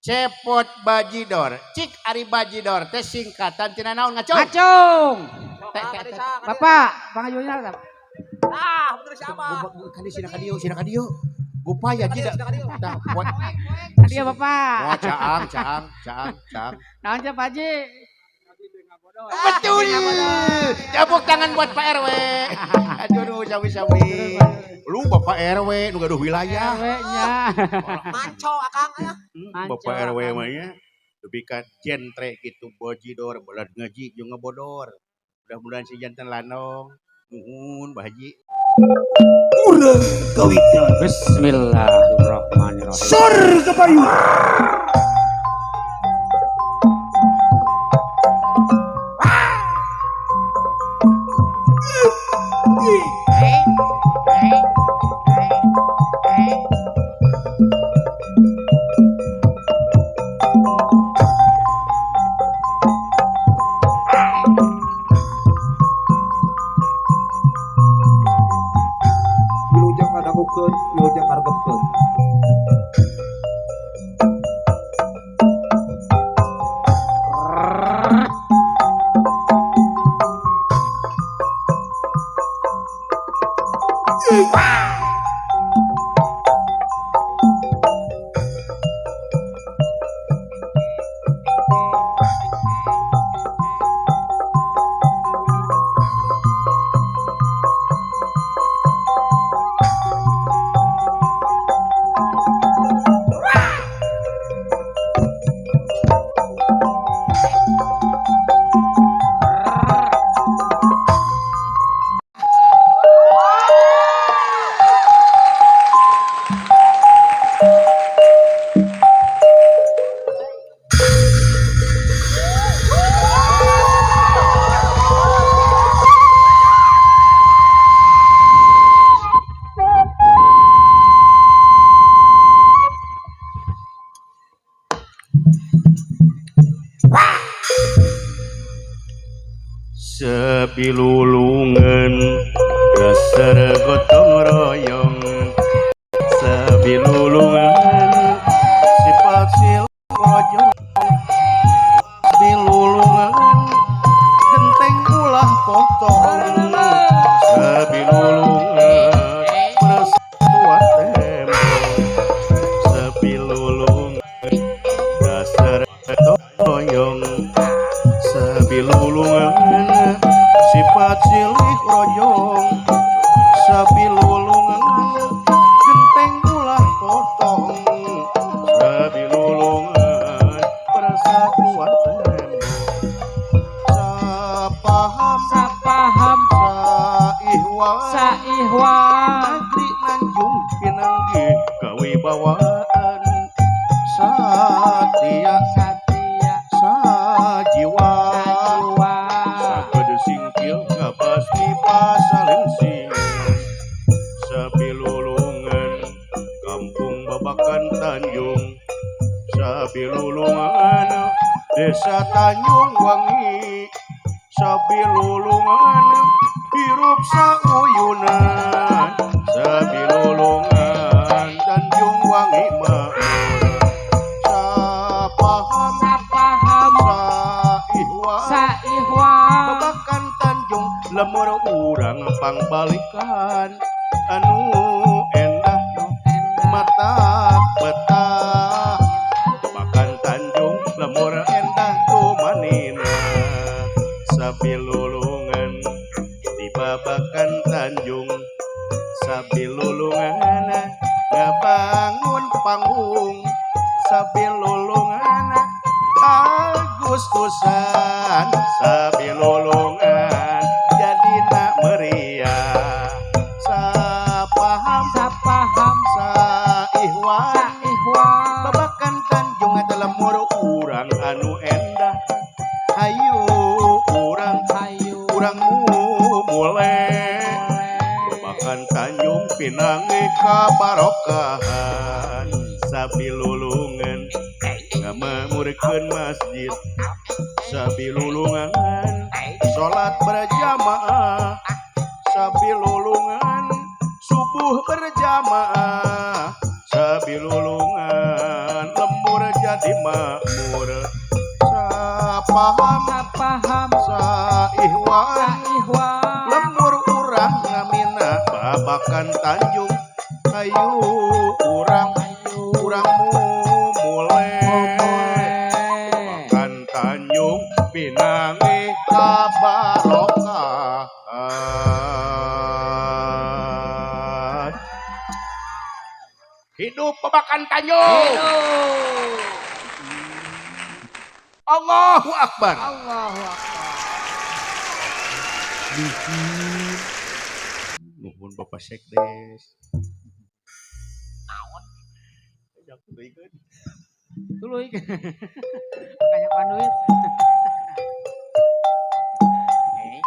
Cepot Bajidor. Cik ari Bajidor teh singkatan tina naon ngacung? Ngacung. Teh, teh, teh. Bapak, pangayunya. Ah, bener siapa? Kan di sini ka dieu, sini ka dieu. Gupaya tidak. Tah, buat Dia Bapak. Wah, caang, caang, caang, caang. Naon Pak Haji? Betul. Tepuk tangan buat Pak RW. Aduh, aduh, sami-sami. Lu Bapak RW nu gaduh wilayah. RW-nya. Manco akang aya. Bapak RW mah nya lebih ka jentre gitu Bajidor balad ngaji jeung ngebodor. Mudah-mudahan si jantan lanong. Nuhun Bah Haji. Urang kawitan. Bismillahirrahmanirrahim. Sor kepayu. Wilujeng ngadangukeun, wilujeng ngaregepkeun. Sabilulungan dasar gotong royong, sabilulungan sifat silojong, sabilulungan genteng ulah potong, sabilulungan persatuan tembok, sabilulungan dasar gotong royong, sabilulungan sifat silih rojong, sabilulungan genteng ulah potong, sabilulungan persatuan tembok, sapaham Sapaham saihwan saihwan negeri Nanjung pinanggih kawibawaan, satia satia sajiwa sajiwa sakede singkil kabasti pasalengsi, sabilulungan kampung Babakan Tanjung, sabilulungan desa Tanjung Wangi, sabilulungan hirup sauyunan, sabilulungan Tanjung Wangi makmur, sapaham sapaham saihwan saihwan Babakan Tanjung lemur urang pangbalikan anu endah mata betah, Babakan Tanjung lemur endah tumanina, sabilulungan di Babakan Tanjung, sabilulungan ngabangun panggung, sabilulungan Agustusan, sabilulungan jadina meriah, sapaham sapaham saihwan saihwan Babakan Tanjung eta lemur urang anu endah, hayu urang hayu urang mumule, Babakan Tanjung pinangi kabarokahan, sabilulungan ngamamurkeun masjid, sabilulungan salat berjamaah, sabilulungan subuh berjamaah, sabilulungan lembur. jadi makmur. Sapaham Sapaham saihwan saihwan lembur urang ngamina Babakan Tanjung. Hayu urang ayo urang mumule mumule Babakan Tanjung pinangi kabarokahan. Hidup Babakan Tanjung. Hidup. Allahu Akbar. Allahu Akbar. Nuhun. Nuhun Bapak Sekdes. Naon? Tuluy. Banyak duit. Eh,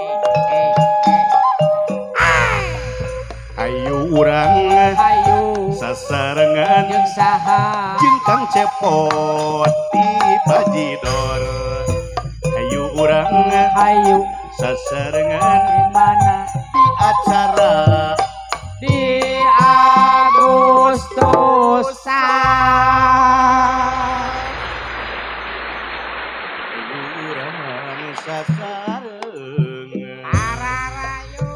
eh, eh, eh. Ayo urang Ayo sasarengan jeung saha jeung Kang Cepot di Bajidor. Ayo urang hayu sasarengan di mana di acara di Agustusan. Ayo urang sasarengan Ararayu.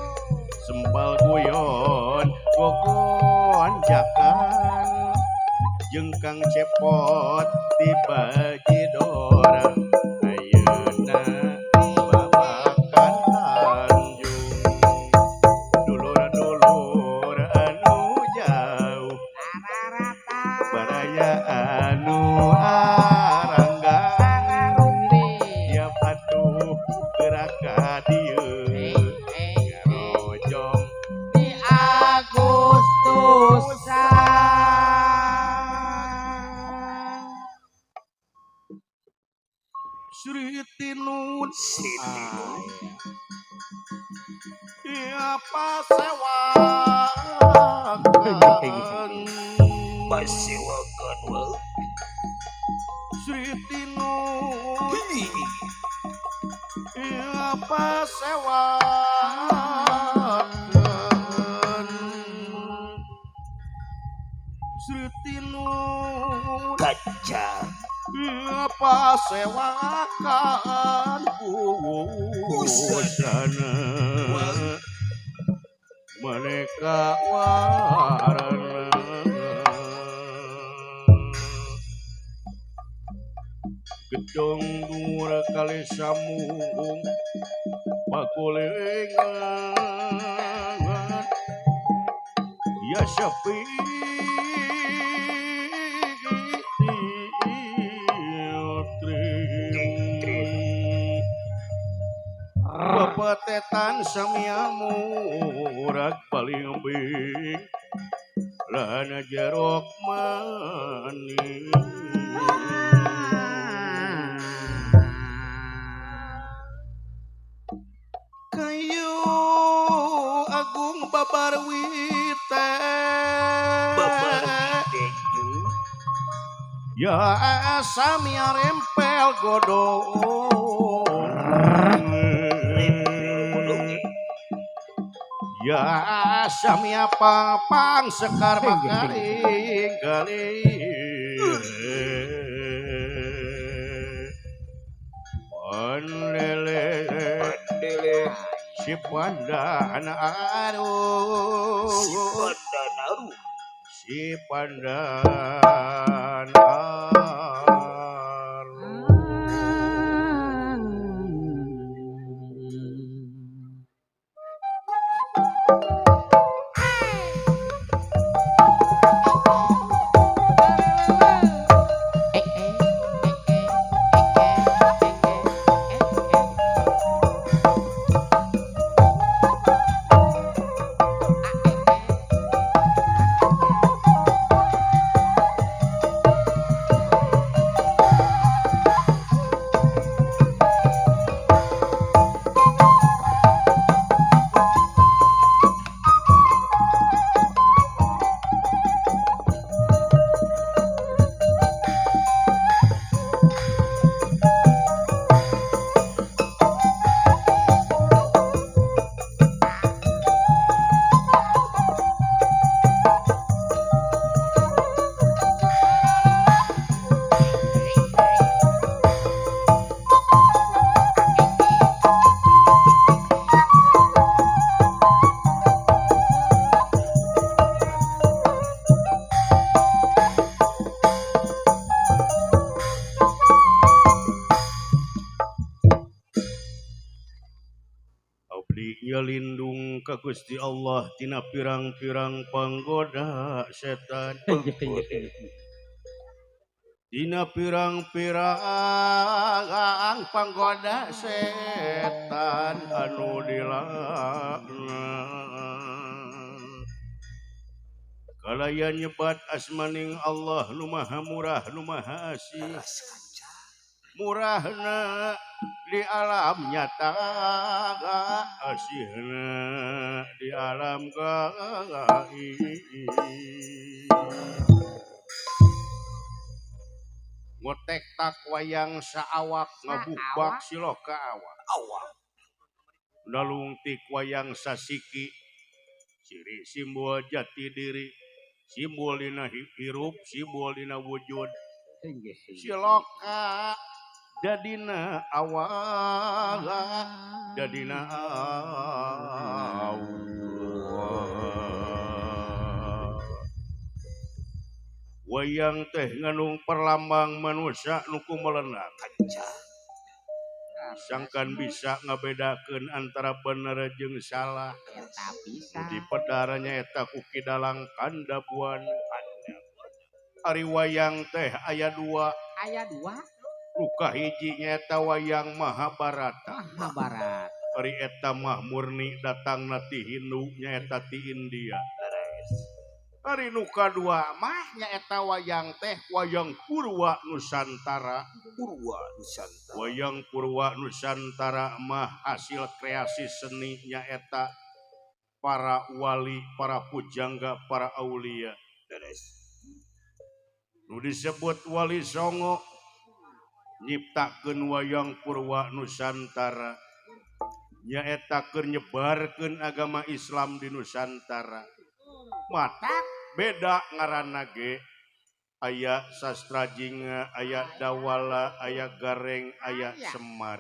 sembal guyon gogonjakan jeung Kang Cepot di Bajidor. Ayeuna Babakan Tanjung dulur-dulur anu jauh Ararata. baraya anu arangga Sararumpi. tiap atuh gerak ka dieu Eh, eh, eh. ngarojong Di Agustusan. Sri Tinun Sri Tinun. Apa sewakan Pasewakan wa. Sri Tinun Apa sewakan Sri Tinun Kaca. Apa sewakan busana mereka warna gedong dhuwur kali samung pagolengan ya sepi Pepetetan samia murag paling bing lana jerok manis kayu agung babarwite Babarwite ju. ya samia rempel godong Rempel godong. ya samia papang sekar makaring galing Pandele Pandele. si pandan aru Si Pandanaru. si pandan aru Eh, eh, eh, eh, eh, eh, eh, eh. ka Gusti Allah tina pirang-pirang panggoda setan. Dina pirang-pirang panggoda setan anu dilaknat. Kalayan nyebat asmaning Allah nu maha murah nu maha asih. Murahna di alam nyata, asihna di alam gaib. Ngotek tak wayang saawak ngabukbak siloka awak. Awak. Nalungtik wayang sasiki ciri simbol jati diri, simbol dina hirup, simbol dina wujud. Siloka dadina awak, dadina awak. Wayang teh nganung perlambang manusia nu kumelenak. Sangkan bisa ngabedakeun antara bener jeung salah. Di pedaranya eta ku Ki Dalang Kandabuana. Ari wayang teh aya dua. Aya dua. Nu kahiji nyaeta wayang Mahabharata. Mahabharata. Ari eta mah murni datangna ti Hindu nyaeta ti India. Ari nu kadua mah nyaeta wayang teh wayang Purwa Nusantara. Purwa Nusantara. Wayang Purwa Nusantara mah hasil kreasi seni nyaeta para wali, para pujangga, para aulia. Nu disebut Wali Songo nyiptakeun wayang Purwa Nusantara nyaeta keur nyebarkeun agama Islam di Nusantara. Matak beda ngaranna ge, aya sastra jinga, aya dawala, aya gareng, aya semar.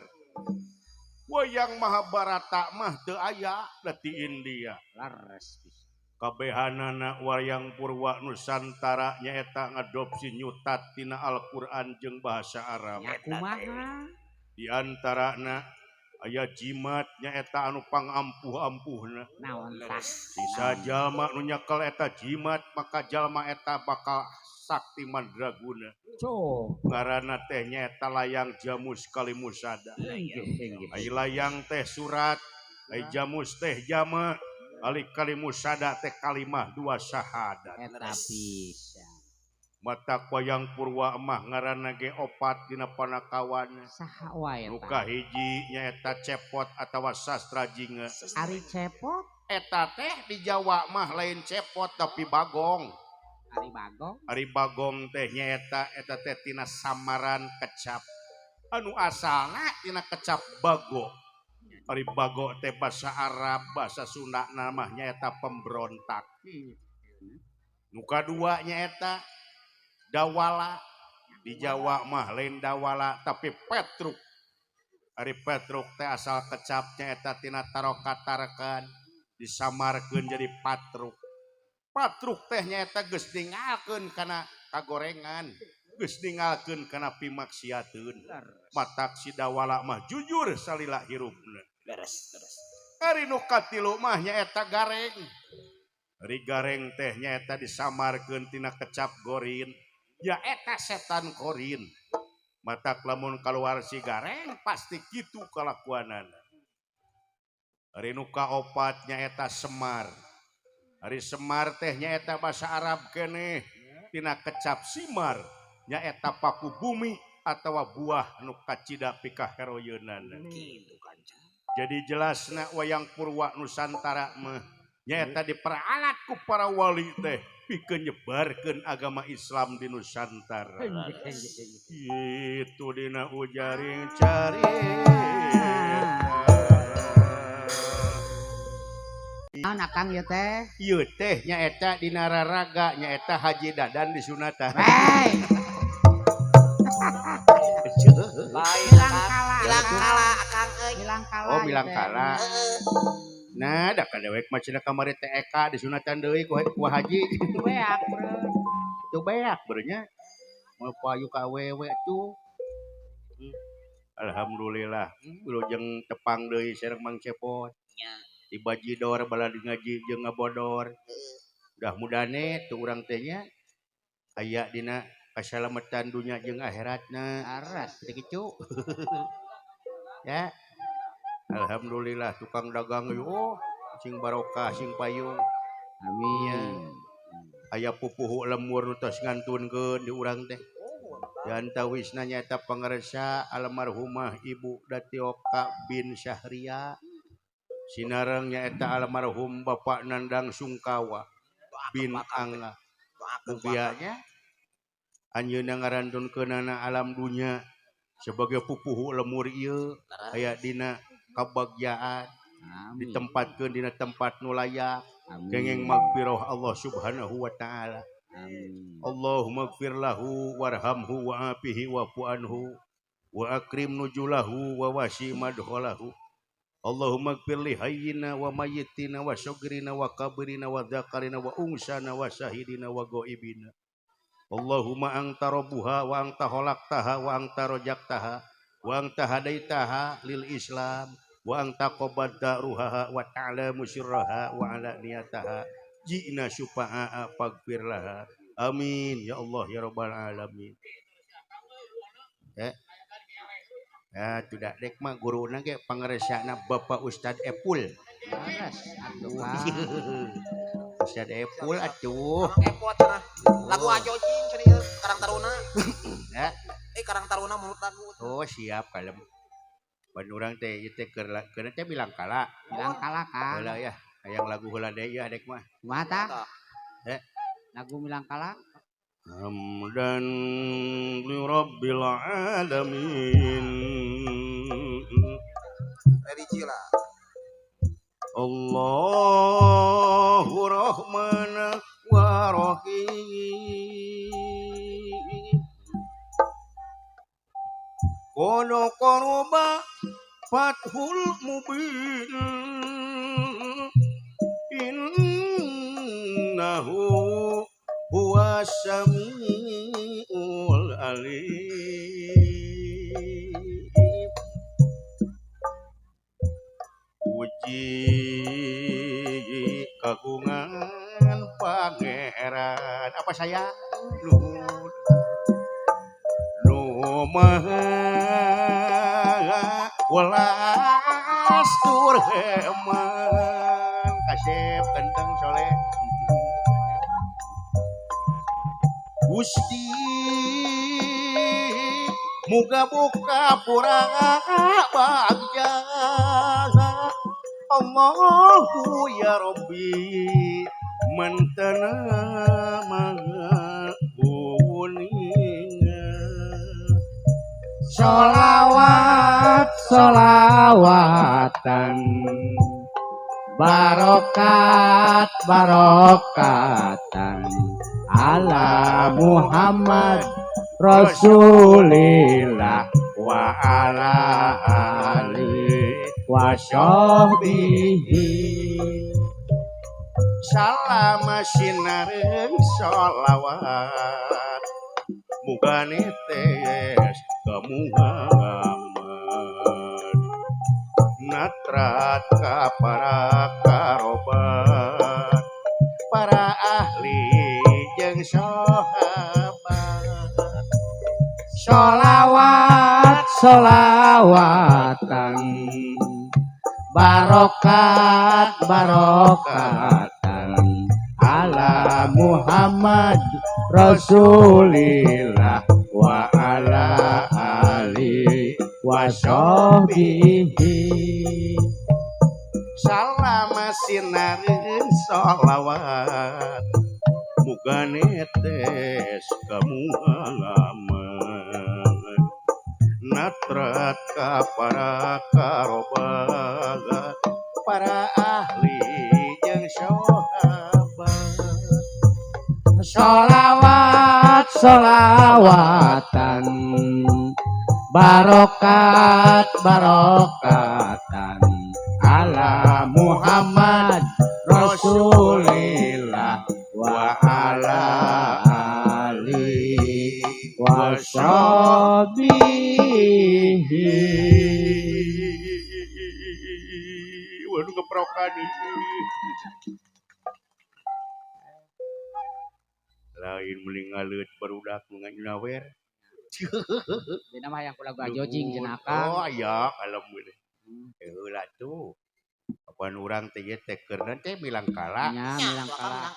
Wayang Mahabharata mah teu aya da ti India. Leres pisan. Kabehanana wayang Purwa Nusantara nyaeta ngadopsi nyutat tina Al-Qur'an jeung bahasa Arab. Nya kumaha? Di antarana aya jimat nyaeta anu pangampuh-ampuhna. Naon tah? Sisa jalma nu nyekel eta jimat maka jalma eta bakal sakti mandraguna. Cuk. Ngaranna teh nyaeta layang jamus kalimusada. Ai layang teh surat, ai jamus teh jama. Ali kalimusada teh kalimah dua syahadat. Eta bisa. Mata wayang Purwa mah ngaranna ge opat dina panakawan. Saha wae Nu eta? kahiji nyaeta cepot atawa sastra jinga. Ari cepot? Eta teh di Jawa mah lain cepot tapi bagong. Ari bagong? Ari bagong teh nyaeta eta teh tina samaran kecap. Anu asalna tina kecap bago. Ari bago teh bahasa Arab, bahasa Sunda namah nyaeta pemberontak. Nu kadua nyaeta dawala. Di Jawa mah lain dawala tapi petruk. Ari petruk teh asal kecap nyaeta tina tarokatarkan disamarkeun jadi patruk. Patruk teh nyaeta geus ninggalkeun kana kagorengan, geus ninggalkeun kana pimaksiateun. Matak si dawala mah jujur salila hirupna. Leres, leres. Ari nu katilu mah nyaeta gareng. Ari gareng teh nyaeta disamarkeun tina kecap gorin. Ya eta setan korin. Matak lamun kaluar si gareng pasti kitu kalakuanana. Ari nu kaopat nyaeta semar. Ari semar teh nyaeta bahasa Arab keneh tina kecap simar nyaeta paku bumi atawa buah nu kacida pikaheroyeunana. Kitu kanca. Jadi jelasna wayang Purwa Nusantara mah nyaeta diperalat ku para wali teh pikeun nyebarkeun agama Islam di Nusantara. Itu dina ujaring carita. Naon akang ieu teh? Ieu teh nyaeta dina raraga nyaeta Haji Dadan disunatan. Hei, Lain bilang akang. kala. Bilang kala akang euy. Bilang kala. Oh ieu bilang teh. kala. Heeh. Nah, da kadewek mah cenah kamari teh Eka disunatan deui ku haji. Itu beak, bro. Itu beak berenya. Mau payu ka awewe tuh. Alhamdulillah, wilujeng tepang deui sareng Mang Cepot. Nya. Di bajidor balad ngaji jeung ngabodor. Mudah-mudahane teu urang teh nya aya dina kasalametan dunya jeung akhiratna. Aras teh kitu. Ya. Alhamdulillah tukang dagang oh sing barokah sing payung. Amin. Aya pupuhu lemur nu tos ngantunkeun di urang teh. Diantawisna nyaeta pangarsa almarhumah Ibu Datioka bin Syahria. Sinareng nyaeta almarhum Bapak Nandang Sungkawa bin Angga. Mugia nya anjeunna ngarantunkeunana alam dunya sebagai pupuhu lemur ieu aya dina kabagjaan ditempatkeun dina tempat nu layak kenging magfirah Allah Subhanahu wa taala. Allahumma gfir lahu warhamhu wa afihi wa'fu anhu wa akrim nujulahu wa wasi madkhalahu. Allahumma gfir li hayyina wa mayyitina wa syogrina wa kabrina wa dzakarina wa unsana wa syahidina wa ghaibina. Allahumma anta rabbuha wa anta khalaqtaha wa anta rajaktaha wa anta hadaitaha lil Islam wa anta qabadta ruhaha wa ta'lamu sirraha wa alaniyataha. Ji'na syufa'a faghfir laha. Amin ya Allah ya rabbal alamin. Ya tidak dek mah guruna ge pangaresana Bapak Ustad Epul. Leres atuh. Ustad Epul atuh. Epul cenah. Lagu ajo cing cenah ieu Karang Taruna. Ya. Karang Taruna mulut lagu. Oh siap kalem. Ban urang teh ieu teh keur teh bilang kala. Bilang kala Kang. Heula ya. Hayang lagu heula deui ya dek mah. Kumaha tah? Lagu bilang kala. Hamdan li rabbil alamin. Religi lah. Allahu Rahman wa Rahim. Kono qurba fathul mubin. Innahu huwa samiul alim. Puji kagungan pangeran apa saya nuhun nu maha welas tur heman kasep ganteng soleh Gusti muga buka pura bagja Allahu ya Rabbi mentana maha uninga. Sholawat sholawatan barokat barokatan ala Muhammad Rasulillah wa ala ali wa sahbihi. Salam sinareung sholawat muga netes ka Muhammad natrat ka para karobat para ahli jeung sahabat. Sholawat sholawatan barokat barokatan ala Muhammad Rasulillah wa ala ali wa sahbihi. Salam sinareun sholawat muga netes ka Muhammad natrat ka para karobat para ahli jeung sahabat. Sholawat sholawatan barokat barokatan ala Muhammad Rasulillah wa ala ali wa sahbihi. Waduh keprok. Makan lain mending ngaleut barudak nu ngawer. Dina mah yang kula gajojing cenah Akang. Oh aya alhamdulillah. Heula tuh. Apaan urang teh ieu teh keurna teh milangkala. Nya milangkala.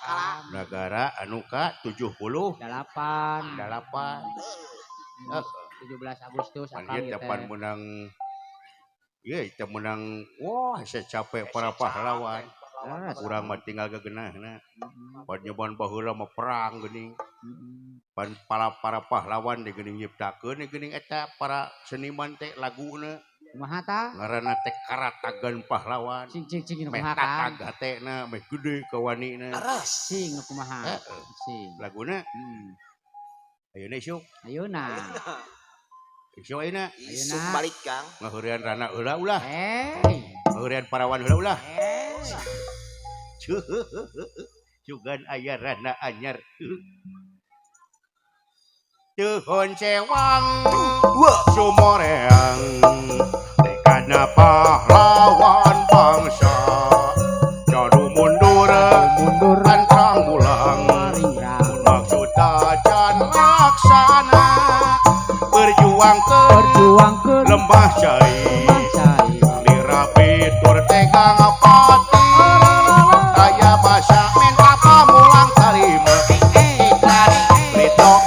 Nagara anu ka 78. 8. 17 Agustus Akang ieu teh pan meunang ieu teh meunang wah saya capek para pahlawan. Urang mah tinggal gegenahna. Pan nyoban baheula mah perang geuning. Pan para pahlawan teh geuning nyiptakeun geuning eta para seniman teh laguna. Kumaha tah? Ngaranna teh Karatagan Pahlawan. Cing cing cing nu kumaha Kang? Meh tatag hatena meh gede kawanina. Leres. Cing nu kumaha? Cing. Laguna? Ayeuna isuk. Ayeuna. Isuk ayeuna. Isuk balik Kang. Ngaheureuan rana heula ulah. Hei. Ngaheureuan parawan heula ulah. Sugan aya rana anyar. Tuhon cewang sumoreang tekadna pahlawan bangsa jadu mundur mundur antrang pulang mun maksud tacan laksana berjuang ke lembah cai lirapi tur tegang pati aya basa minta pamulang tarima ikhlas rito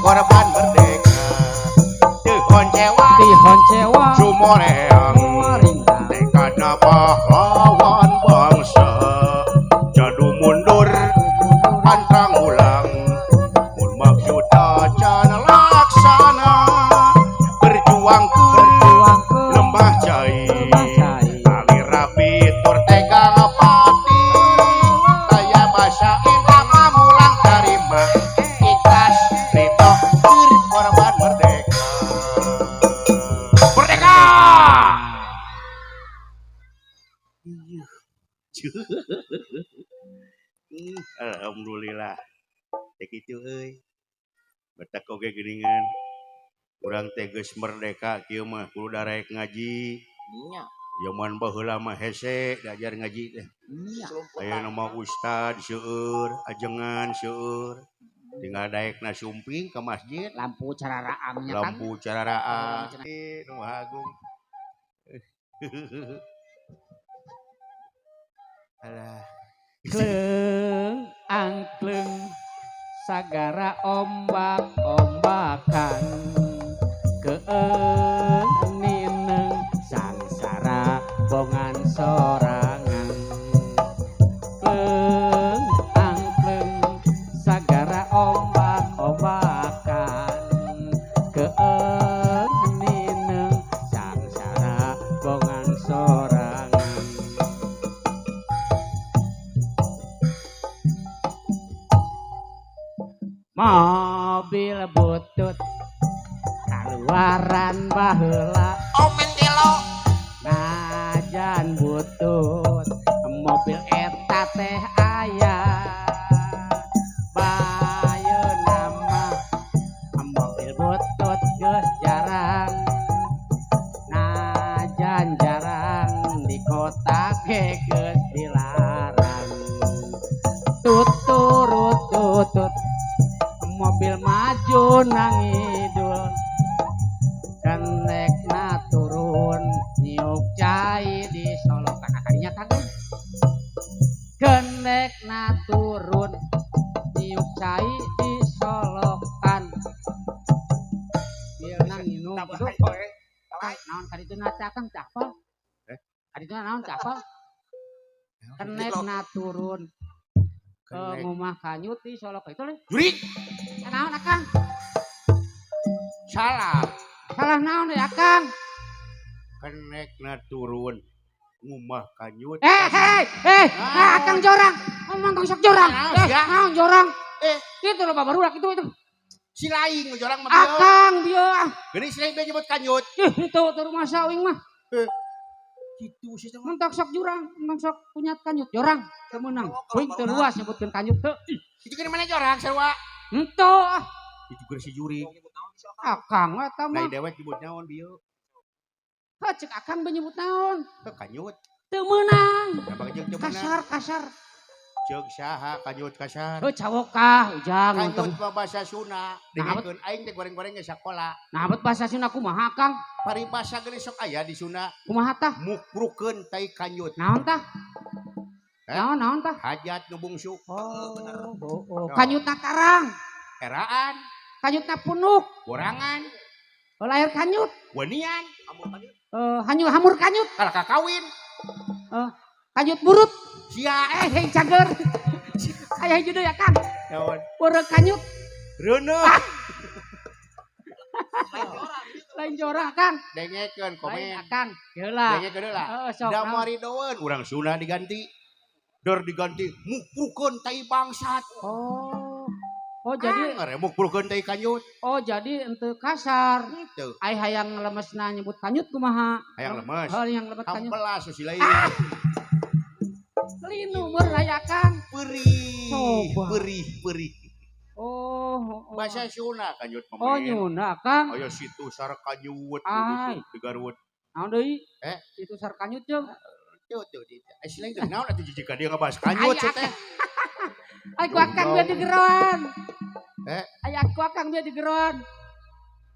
korban merdeka tihon cewa sumoreang tekadna pahlawan bangsa jadu mundur pantang ulang mun maksud tacan laksana berjuang ke lembah cai tali rapi tur tegang pati daya basa indah pamulang tarima ikhlas rito korban merdeka. Merdeka. Alhamdulillah. Teh kitu euy. Betak oge geuningan. Urang teh geus merdeka kieu mah kudu darek ngaji. Nya. Jaman baheula mah hese diajar ngaji teh. Ayeuna mah ustad seueur, ajengan seueur. Tinggal daekna sumping ke masjid, lampu cararaang nya kan. Lampu cararaang. Nu agung. Alah. Kleng angkleng sagara ombak-ombakan keeng nineng sangsara bongan sorangan. Kleng angkleng sagara ombak-ombakan keeng nineng sangsara bongan sorangan. Mobil butut kaluaran baheula omen gelo najan butut mobil eta teh aya bayeuna mah mobil butut geus jarang najan jarang di kota ge geus dilarang tuturut tutut mobil maju nangidul kenekna turun nyiuk cai di Solo kakaknya kan kenekna turun nyiuk cai di Solokan biar nang nginum itu naon kaditu na cakang capa kaditu naon capa kenekna turun ke ngumah kanyut di Solo itu leh. Jurik. Naon Akang? Salah. Salah naon ya Akang? Kenekna turun ngumah kanyut. Akang jorang. Ngomong tong sok jorang. Naon jorang? Itu loba barudak itu itu. Si lain jorang mah. Akang bieu ah. Geuning si lain bieu nyebut kanyut. Ih, itu rumah sawing mah. Gitu sih teman. Mentok sok jurang, mentok sok punya kanyut jorang, kemenang. Wing teu luas nyebutkeun kanyut teu. Itu geuning mana jorang sarua? Henteu ah. Itu geus si juri. Akang eta mah. Lain dewek nyebut naon bieu? Heuh cek akang be nyebut naon? Heuh kanyut. Teu meunang. Kasar, kasar. Ceuk saha kanyut kasar. Heuh cawokah ujang kanyut mah bahasa Sunda. Dengekeun aing teh goreng-goreng ge sakola. Nah, bet bahasa Sunda kumaha Kang? Paribasa geus sok aya di Sunda. Kumaha tah? Mukrukeun tai kanyut. Naon tah? Naon naon tah? Hajat nu bungsu. Oh, oh. Kanyutna tarang. Eraan. Kanyutna punuk. Borangan. Lahir kanyut. Wanian. Hanyut hamur kanyut. Kalah kakawin. Kanyut burut. Sia hei cager. Aya hiji deui ya Kang. Naon? Beureuk kanyut. Reuneuh. Lain jora Kang. Dengekeun komen. Lain Akang. Heula. Dengekeun heula. Heeh sok. Da moal ridoeun urang Sunda diganti. Dor diganti mukrukeun tai bangsat. Oh. Oh jadi mukrukeun tai kanyut. Oh jadi henteu kasar. Henteu. Ai hayang lemesna nyebut kanyut kumaha? Hayang lemes. Hayang lemes kanyut. Hampelas si lain. Linu merayakan perih. Coba. Perih, perih. Oh, oh. Bahasa Sunda kanyut mah. Oh nyunda Kang. Aya situ sarkanyut Ai. di Garut. Naon deui? Eh, Situ sarkanyut jeung. Tuh tuh di. Ai si lain teh naon atuh jijik ka dia ngabahas kanyut Ai, teh. Ai ku Akang biar digeroan. Eh, Ai ku Akang biar digeroan.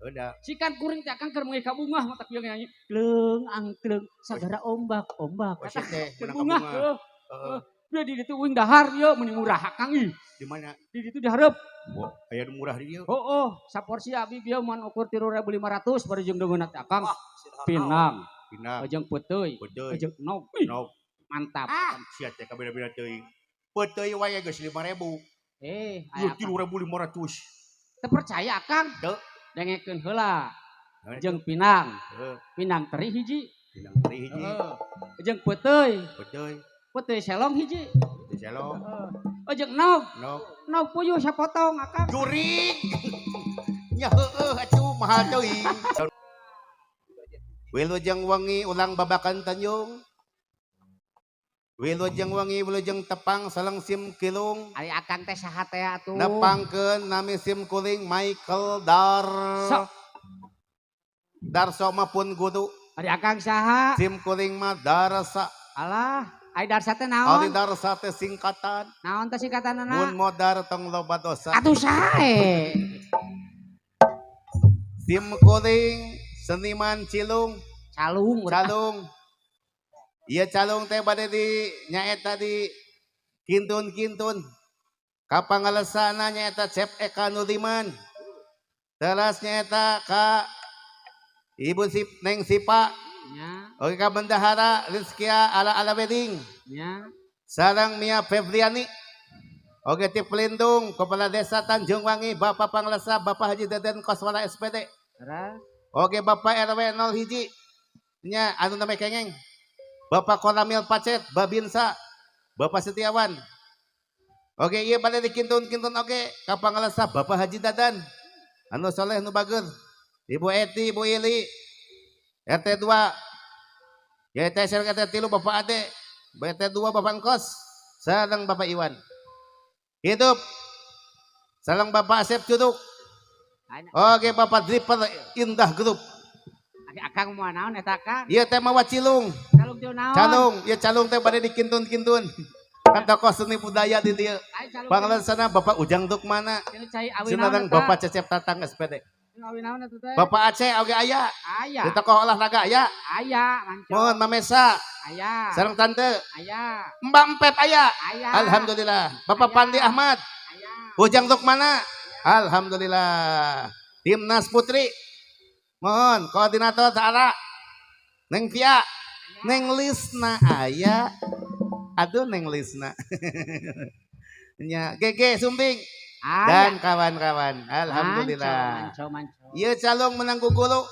Udah. Sikan kuring teh Akang keur meungi ka bungah mata kieu nyanyi. Kleung angkleung sagara ombak ombak. Oh, si teh Keur menang ka bungah. bungah. Heuh. Heeh. Biar di ditu uing dahar ieu meuni murah Akang ih. Di mana? Di ditu dihareup. Wah, aya nu murah di dieu. Oh, oh, saporsi abi bieu mun ukur 3.500 bari jeung deungeunna teh Akang. Pinang, Pinang, jeung peuteuy, peuteuy, jeung nog. Nog. Mantap. Ah, sia teh kabeda-beda teuing. Peuteuy wae geus 5.000. Eh, Ieu aya Akang. 3.500. Teu percaya Akang? Teu. Dengekeun heula. Naon Jeung pinang. Heuh, Pinang teri hiji. pinang teri hiji, Heeh. Jeung peuteuy. peuteuy, Peuteuy selong hiji. peuteuy selong, Heeh. Jeung nog. nog. Nog puyuh sapotong Akang. Jurig. Nya heueuh atuh mahal teuing. Wilujeng wengi ulang babakan Tanjung. Wilujeng wengi wilujeng tepang sareng sim kilung. Ari Akang teh saha teh atuh? Nepangkeun nami sim kuring Michael Dar. Sok. Darso mah pun guru. Ari Akang saha? Sim kuring mah Darsa. Alah, ai Darsa teh naon? Ari Darsa teh singkatan. Naon teh singkatanna? Mun modar tong loba dosa. Atuh sae. Sim kuring seniman cilung. Calung. Calung. Iya calung teh bade di nyaeta di kintun-kintun. Kapangalesana nyaeta Cep Eka Nudiman. Teras nyaeta ka Ibu Sip Neng Sipa. Nya, Oke ka bendahara Rizkia ala ala wedding. nya. Sarang Mia Febriani. Oke ti pelindung Kepala Desa Tanjung Wangi Bapak Panglesa Bapak Haji Deden Koswara SPD. Terus Oke Bapak RW 0 hiji. Nya anu namanya kengeng. Bapak Koramil Pacet, Babinsa, Bapak Setiawan. Oke, iya bade dikintun-kintun oke ka Pangalesa Bapak Haji Dadan. Anu soleh nu bager. Ibu Eti, Ibu Ili. RT 2. Ya RT RT 3 Bapak Ade. RT 2 Bapak Engkos. Sareng Bapak Iwan. Hidup. Sareng Bapak Asep Cuduk. Oke Bapak Driver Indah Group. Akang mau naon eta Kang? Ieu teh mawa cilung. Calung teu naon? Calung, ya calung teh bade dikintun-kintun. Kan tokoh seni budaya di dieu. Ai calung. Panglesana Bapak Ujang Dukmana. Teu cai awi naon Sinareng eta? Bapak Cecep Tatang SPD. Awi naon eta teh? Bapak Aceh oge aya. Aya. Di tokoh olahraga aya. Aya, manco. Mohon Mamesa. Aya. Sareng Tante. Aya. Mbak Empep aya. Aya. Alhamdulillah. Bapak Aya. Pandi Ahmad. Aya. Ujang Dukmana. Alhamdulillah. Timnas Putri. Mohon koordinator Tara. Neng Pia. Neng Lisna aya. Aduh Neng Lisna. Nya GG Sumbing Aya. dan kawan-kawan. Alhamdulillah. Manco, manco, manco. Ieu calung menang gugulu,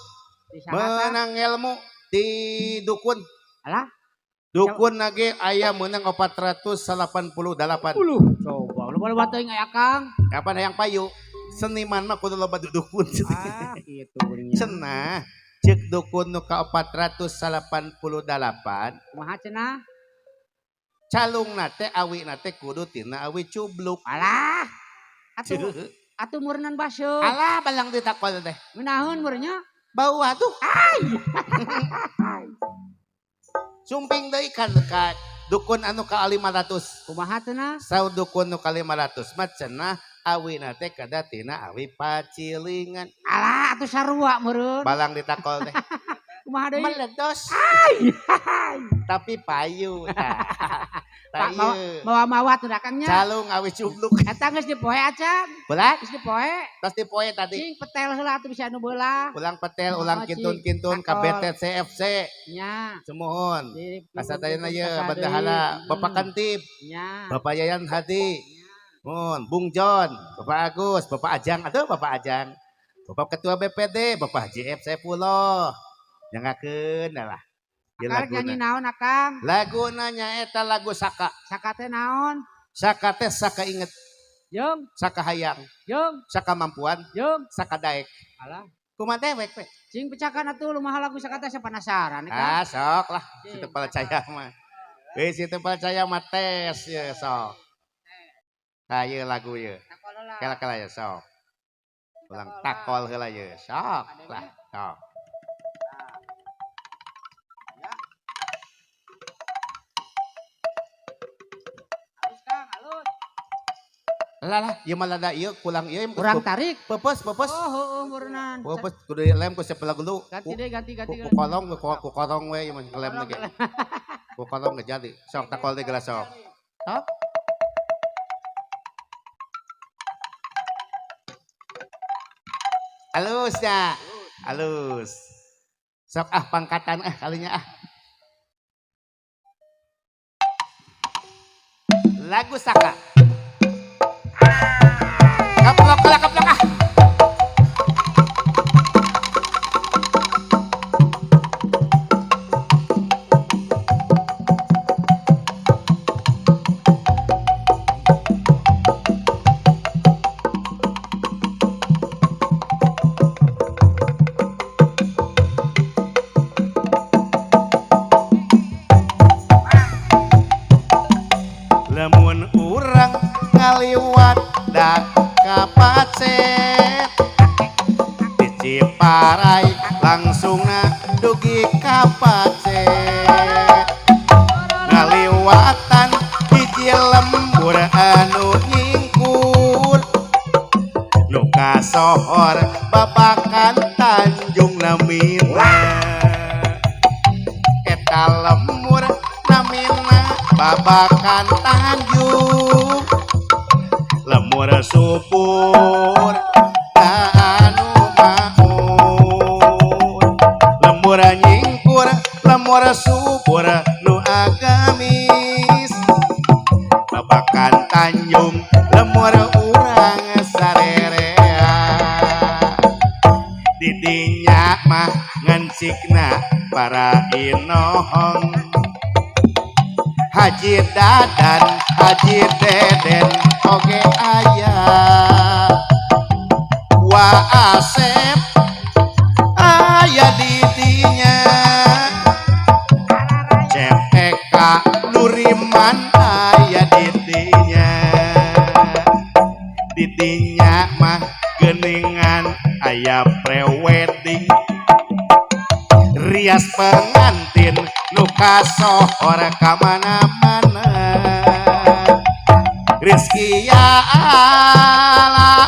Di saha tah? menang ilmu di dukun. Alah. Dukun nage aya menang 488. Uluh, coba loba-loba teuing aya Kang. Kapan hayang payu? Seniman mah kudu loba dukun. Ah, kitu nya. Cenah cek dukun nu ka 488 Kumaha cenah? Calung nate awi nate kudu tina awi cubluk. Alah. Atuh atuh meureunnan baseuh. Alah balang ditakol teh. Ngeunaheun meureunnya. Bau atuh. Sumping deui kan ka dukun anu ka 500. Kumaha cenah? Saur dukun nu ka 500 mah cenah awina teh kada tina awi pacilingan. Alah atuh sarua meureun. Balang ditakol teh. Kumaha deui? Meledos. Tapi payu. Pak Tayu. mawa-mawa tuh dakangnya. Calung awi cubluk. Eta geus dipoe acan. Belah? Geus dipoe. Tos dipoe tadi. Cing petel heula atuh bisa anu belah. Ulang petel, ulang Oh, cing. kintun-kintun ka Takol. BTCFC. Nya. Sumuhun. Di- Kasadayana ye Kasadeuy. bendahara Bapak Kantip, Nya. Bapak Yayan Hadi, Mun, Bung John, Bapak Agus, Bapak Ajang, aduh Bapak Ajang. Bapak Ketua BPD, Bapak Haji F. Saifullah. Nyangakeun lah. Ieu Akang nyanyi laguna. naon akang? Laguna nyaeta lagu Saka. Saka teh naon? Saka teh saka inget, Jeung, saka hayang, jeung, saka mampuan, jeung. saka daek. Alah, Kumaha dewek we? cing pecakan atuh lumaha lagu saka teh saya penasaran ya, Kang. Ah, sok lah. Cing. Situ percaya mah. Eh, situ percaya mah tes ya sok. Nah, ieu lagu ieu. Takol heula. Kela-kela ya sok. Ulang takol heula ye sok lah. Sok. Halus Kang, halus. Lah lah, ieu mah lada ieu kulang ieu Kurang tarik. Pepes, pepes. Oh, heueuh meureunnan. Pepes kudu lem ku sebelah dulu. Ganti deh, ganti ganti. Ku kolong ku kolong we ieu mah ngelem lagi. Ku kolong geus jadi. Sok takol deui geura sok. Sok. Halus ya. Halus. Sok ah pangkatan ah kalinya ah. Lagu Saka. Kaplok lah kaplok ah. Lamun urang ngaliwat dak kapacet di Ciparai langsungna dugi kapacet ngaliwatan hiji lembur anu nyingkur nu kasohor babakan Tanjung namina eta lembur namina babakan Tanjung lemur subur anu maun lemur nyingkur lemur subur nu agamis babakan Tanjung lemur urang sarerea didinya mah ngancikna para inohong Haji Dadan, Haji Deden, oge aya Wa Asep aya di dinya CPK Nuriman aya di dinya Di dinya mah geningan aya prewedding rias pengantin nu kasohor ka mana-mana Rizky ya ala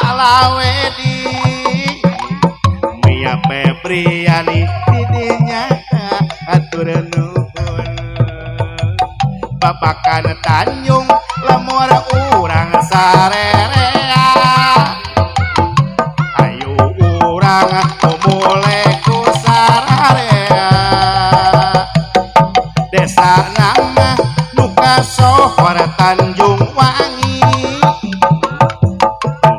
ala wedding Mia Febriani didinya atur nuhun Babakan Tanjung lemur urang sarerea ayo urang mule ku sararea desa nama nu kasohor Tanjung Wangi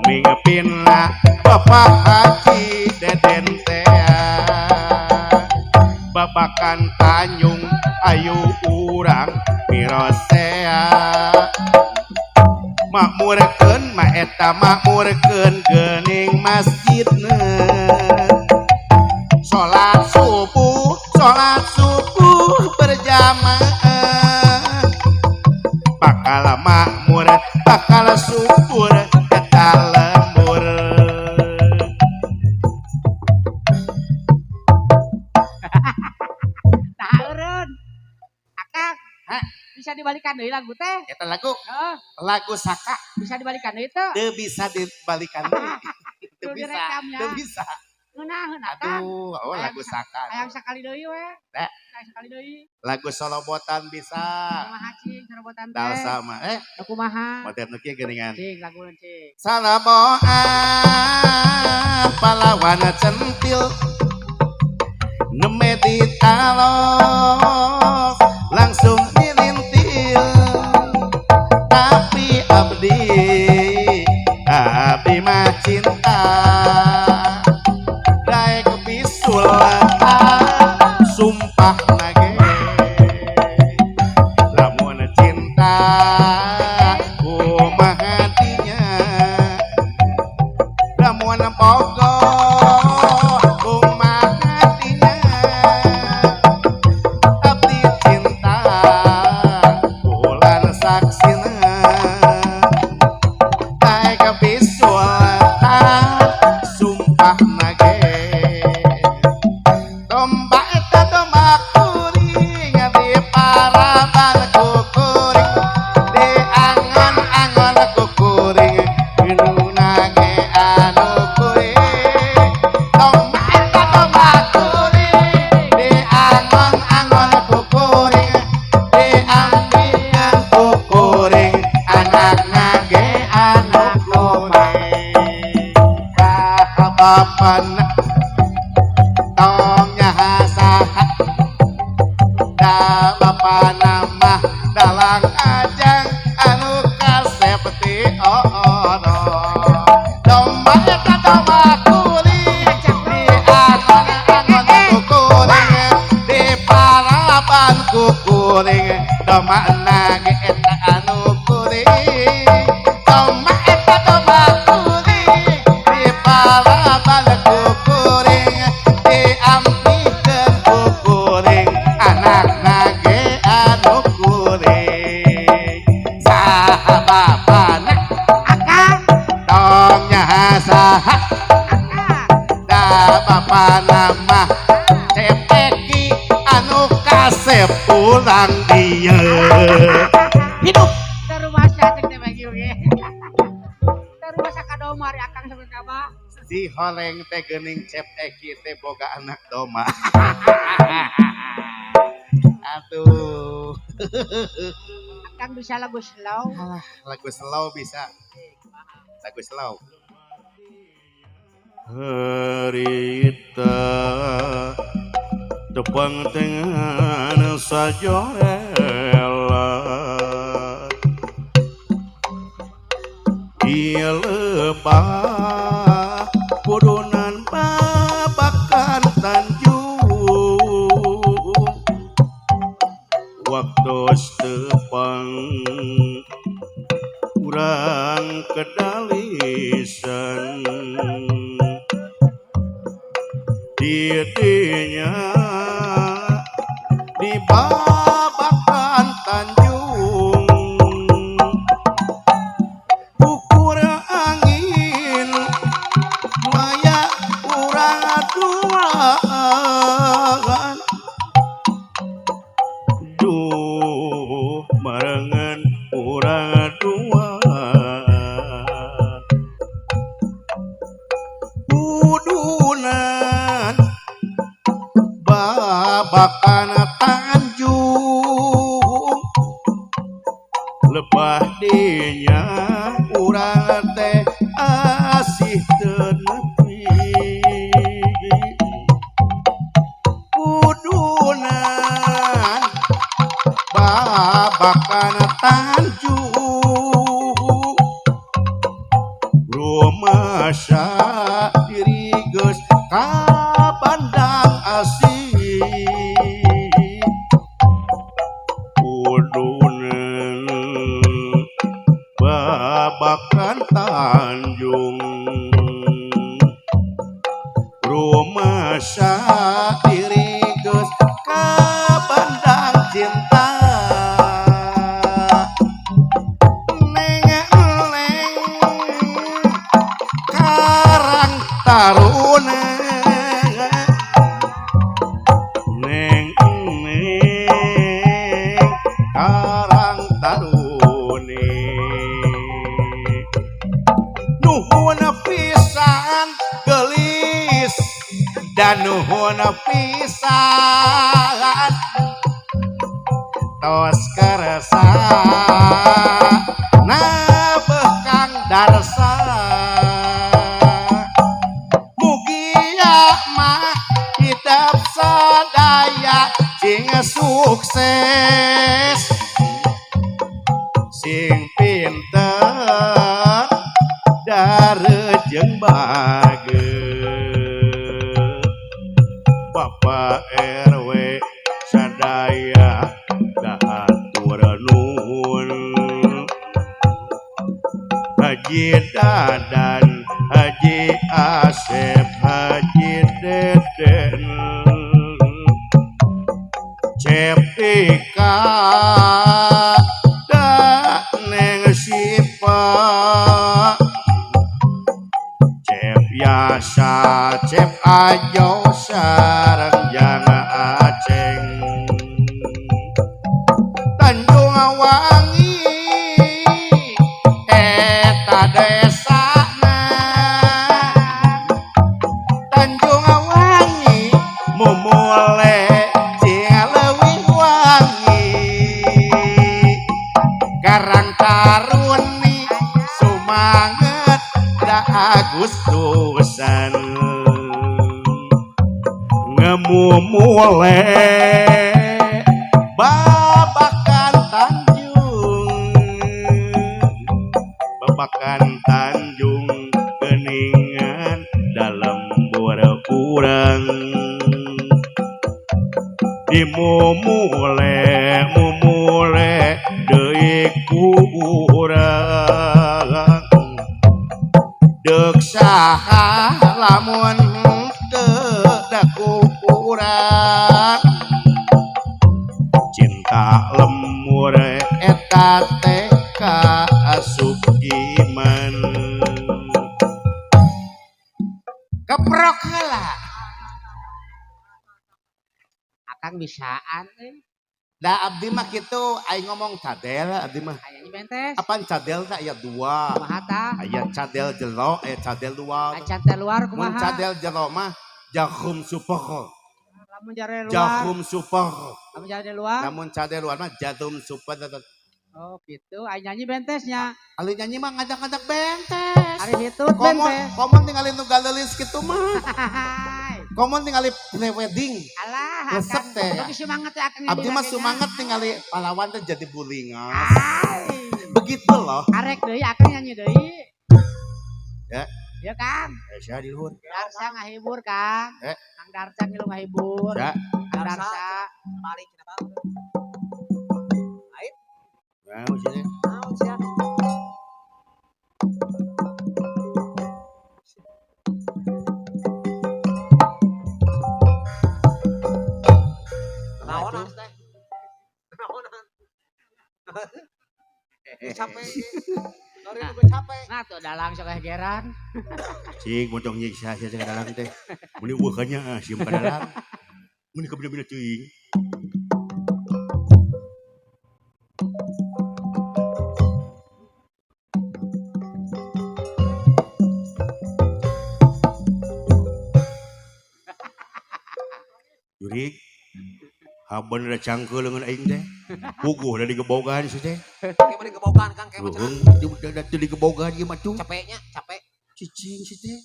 mingpinna Bapak Haji Deden tea babakan Tanjung ayo urang mirosea makmurkeun ma eta makmurkeun geuning masjidna salat subuh berjamaah bakal makmur bakal subur eta lembur Tah eureun. dibalikan deui lagu teh. Eta lagu, Heeh, lagu Saka. Bisa dibalikan deui teu? Teu bisa dibalikan deui. Teu Kudu bisa, direkamnya. Teu bisa. Ngeunaheun Akang. Aduh, oh lagu Saka. Hayang sakali deui we. Eh. Hayang sakali deui. Lagu Solobotan bisa. Kumaha cing sorobotan teh? Dal sama Kumaha? Modern kieu geuningan. Cing lagu cing. Salaboan pahlawan centil neme ditalos langsung dilintil, tapi abdi, abdi mah cinta daek bisul, sumpah nage lamun cinta kumaha hatinya, lamun pogo kumaha hatinya, abdi cinta bulan saksina daek bisul, sumpah nage. Domba eta domba kuring di paraban kukuring, di angon-angon kukuring, nu nage anu kuring. Domba eta domba kuring di angon-angon kukuring, di ampian kukuring, anak nage anu kuring. Kahabapan tong nyahasaha da bapa nama dalang Ajang anu kasep ti ooro. Domba eta domba kuring di angon-angon kukuring, di paraban kukuring, domba nage eta anu kuring. Domba eta domba kuring di paraban kukuring, di ampikeun kukuring, anak nage anu kuring. Saha bapana? Akang. Tong nyahasaha. Akang. Da bapa nama Cepeki anu kasep urang dieu Hidup. Terumasa cek teh bagi oge. Terumasa ka domba ari Akang sampe ka abah. Si holeng teh geuning Cep Eki teh boga anak domba. Atuh. Akang bisa lagu slow. Alah, lagu slow bisa. Lagu slow. Harita tepang dengan sajorela Ia lebah pudunan babakan Tanjung, waktu tepang urang kedalisan didinya di babakan Tanjung, ukur angin maya urang duaan, duh marengan urang duaan, udunan babakan Tanjung, lebah dinya urang teh asih teu nepi, udunan babakan Tanjung, rumasa diri geus kabandang asih, udunan babakan Tanjung, rumasa diri geus kabandang cinta. Neng neng karang taruna, neng neng karang Dan nuhun pisan tos kersa nabeh Kang Darsa mugia mah hidup sadaya sing sukses sing pinter darejeng bager Bapak RW sadaya hatur nuhun Haji Dadan Haji Asep Haji Deden Cepika da Neng Sipa Cep Yasa Cep Ajo sareng Jang Aceng Tanjung Wangi eta desana Tanjung Wangi mumule sing leuwih wangi Karang Taruni sumanget da Agustusan ngemumule babakan Tanjung babakan Tanjung keningan dalam urang dimumule mumule deui ku urang deuk saha lamun teu daku urang cinta lemur eta teh ka asup iman keprok heula. Akang bisaan euy. Da abdi mah kitu aing ngomong cadel abdi mah. Aya bentes. Apaan cadel teh aya dua. Kumaha tah? Aya cadel jero, aya cadel luar. Acan teh luar Mun kumaha? cadel jero mah jarum super. Lamun jare luar. Jarum super. Lamun jare luar. Lamun cadel luar mah jarum super. Oh gitu, aing nyanyi bentesnya. Ali nyanyi mah ngajak-ngajak bentes. Ari hitut Komon, bentes. komon tinggalin nu galelis kitu mah. Hai. Komon tinggali pre-wedding. Alah, Resep teh. Tapi semangat teh akang Abdi mah nyanyi semangat tinggali pahlawan teh jadi bulingas. Hai. Begitu loh. Arek deui akang nyanyi deui. Ya. Ya Kang. Eh, sia di luhur. Darsa ngahibur Kang. Eh. Kang Darsa ngilu ngahibur. Ya. Kang Darsa. Balik kenapa? Nah, sini. Naon sia? Naonan teh. Naonan. Capek. Dari nu capek. Nah tuh dalang sok gegeran. Cing montong nyiksa sia ka dalang teh. Mun eueuh ka nya sieun ka dalang. Mun kabina-bina teuing. Jurik, haban da cangkeul leungeun aing teh. Puguh da digebogan si teh. Kayak mah digebogan Kang, kayak mah cenah. Leuheung da teu digebogan ieu mah tuh. Capeknya, capek. Cicing si teh.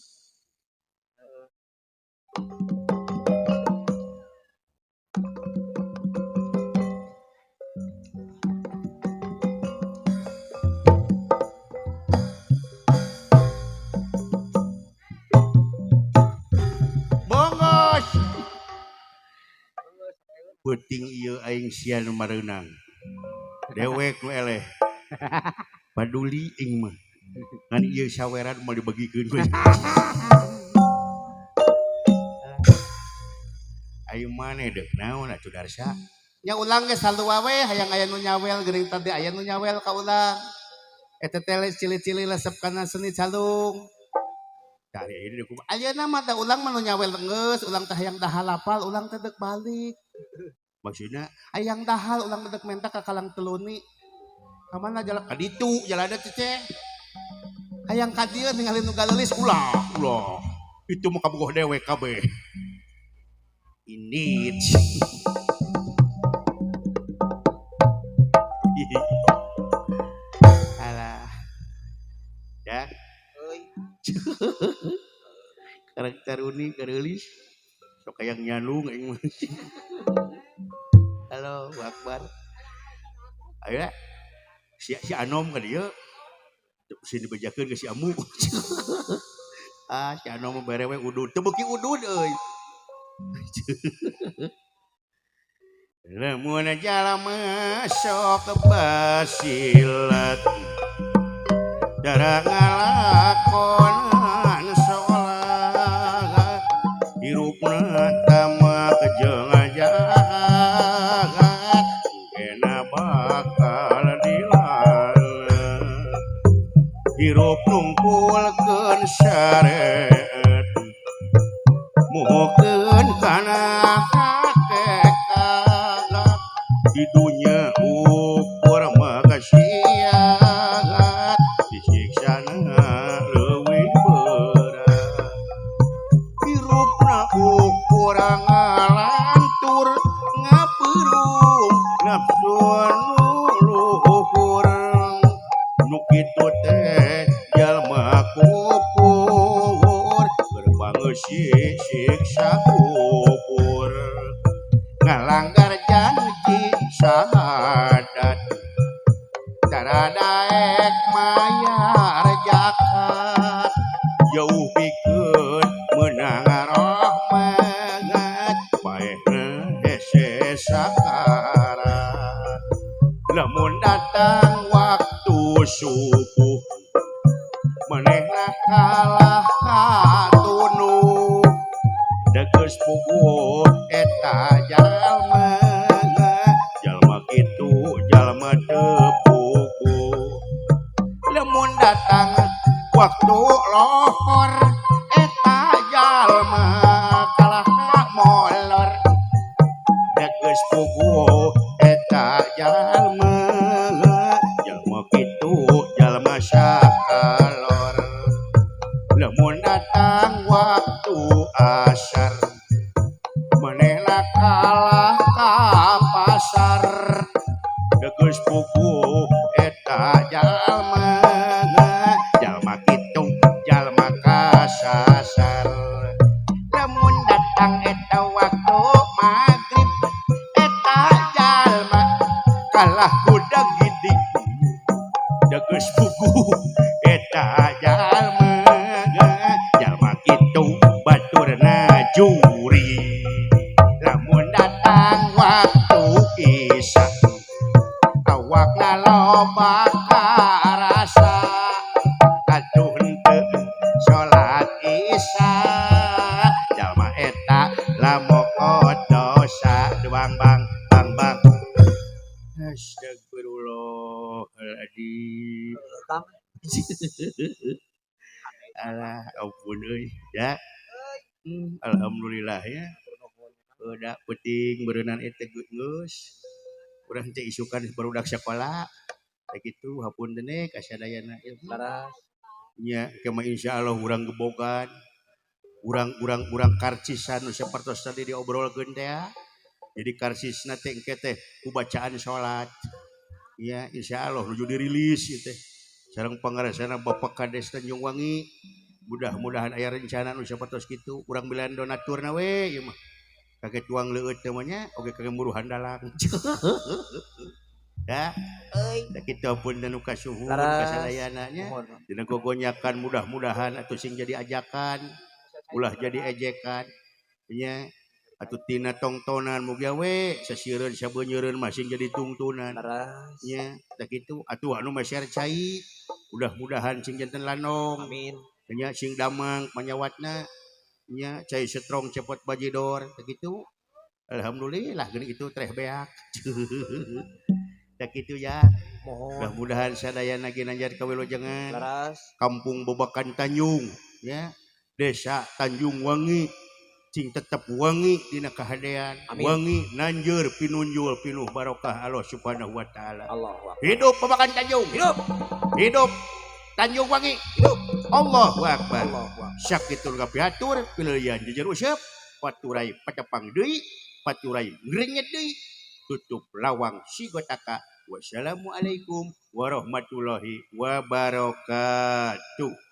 Bongos. Peuting ieu aing sian mareunang. Dewek nu eleh. Paduli aing mah. Ngan ieu saweran moal dibagikeun ku. Ayo maneh deuk naon atuh Darsa? Nya ulang ge sarua we hayang aya nu nyawel geuning tadi aya nu nyawel ka ulang. Eta teh cili-cili lesep kana seni calung. Tah ari ieu deuk kumaha? Ayeuna mah da ulang mah nu nyawel geus, ulang teh hayang dahal apal, ulang teh deuk balik. Maksudna Hayang dahal ulang teh deuk menta ka Kalang Teluni. Ka mana jalan ka ditu jalanna cece. Hayang ka dieu ningali nu galeulis ulah, ulah. Itu mah kabogoh dewek kabeh. Indit. Alah. Ya. Euy. Karakter unik gareulis. Sok hayang nyalung aing mah. Halo, Akbar. Ayo si si Anom ka dieu. Sini dibejakeun ke si Amu. Ah, si Anom mah bere we udud. Teu beuki udud euy. Lamun jalma sok basilat darah ngalakonan salat hirupna tamak jeung jahat kena bakal dilalat hirup nungkulkeun syariat muhukeun kana hakikat di dunya ukur maksiat disiksana leuwih berat hirupna ukur ngalantur ngapeureum nafsu nu luhur nu kitu teh jalma kupur keur siksa kubur ngalanggar janji syahadat cara daek mayar zakat jauh pikeun meunang rahmat paehna hese sakarat lamun datang waktu subuh manehna kalah katunu degeus puguh eta jalma jalma kitu jalma teu puguh lamun datang waktu lohor eta jalma kalah molor degeus puguh eta jalma jalma kitu jalma sakalor lamun datang waktu asar manehna kalah ka pasar degeus puguh eta jalma jalma kitu jalma kasasar lamun datang eta waktu magrib eta jalma kalah kuda gidik degeus puguh eta jalma jalma kitu baturna juri lamun datang waktu isya awakna loba karasa atuh henteu salat isya jalma eta lamoko dosa bang bang bang bang astagfirullahaladzim. Alah ampun euy ya. Alhamdulillah ya. Udah penting berenang eta geus. Urang teh isukan barudak sakola. Sakitu hapunten ka sadayana ilmu. Laras. Nya kema insyaallah urang gebogan. Urang karcisan nu sapertos tadi diobrolkeun teh. Jadi karsisna teh engke teh ku bacaan salat. Ya insyaallah nuju dirilis ieu teh. Sareng pangarasana Bapak Kades Tanjung Wangi. Mudah-mudahan aya rencana nu sapertos kitu urang bilan donaturna we ieu mah. Kaget tuang leueut teh mah nya oge kage muruhan dalang. Ya. Euy. Da kitu ampun nu kasuhun kasadayana nya. Dina gogonyakan mudah-mudahan atuh sing jadi ajakan, ulah jadi ejekan. Nya atuh tina tongtonan mugia we sasiereun sabeunyereun mah sing jadi tungtunan. Nya da kitu atuh anu meser cai mudah-mudahan sing janten lanong. Amin. Nya sing damang manyawatna nya cai setrong cepot bajidor begitu. Alhamdulillah geuning itu treh beak. Da kitu ya. Mudah-mudahan sadayana ginanjar kawilujengan. Kampung Babakan Tanjung ya, Desa Tanjung Wangi cing tetep wangi dina kahadean. Wangi nanjeur pinunjul pinuh barokah Allah Subhanahu wa taala. Hidup Babakan Tanjung. Hidup. Hidup Tanjung Wangi. Hidup. Allahu Akbar. Sakitu kapihatur pileuyan jejer useup. Paturai patepang deui, paturai ngrenyet deui. Tutup lawang sigotaka. Wassalamualaikum warahmatullahi wabarakatuh.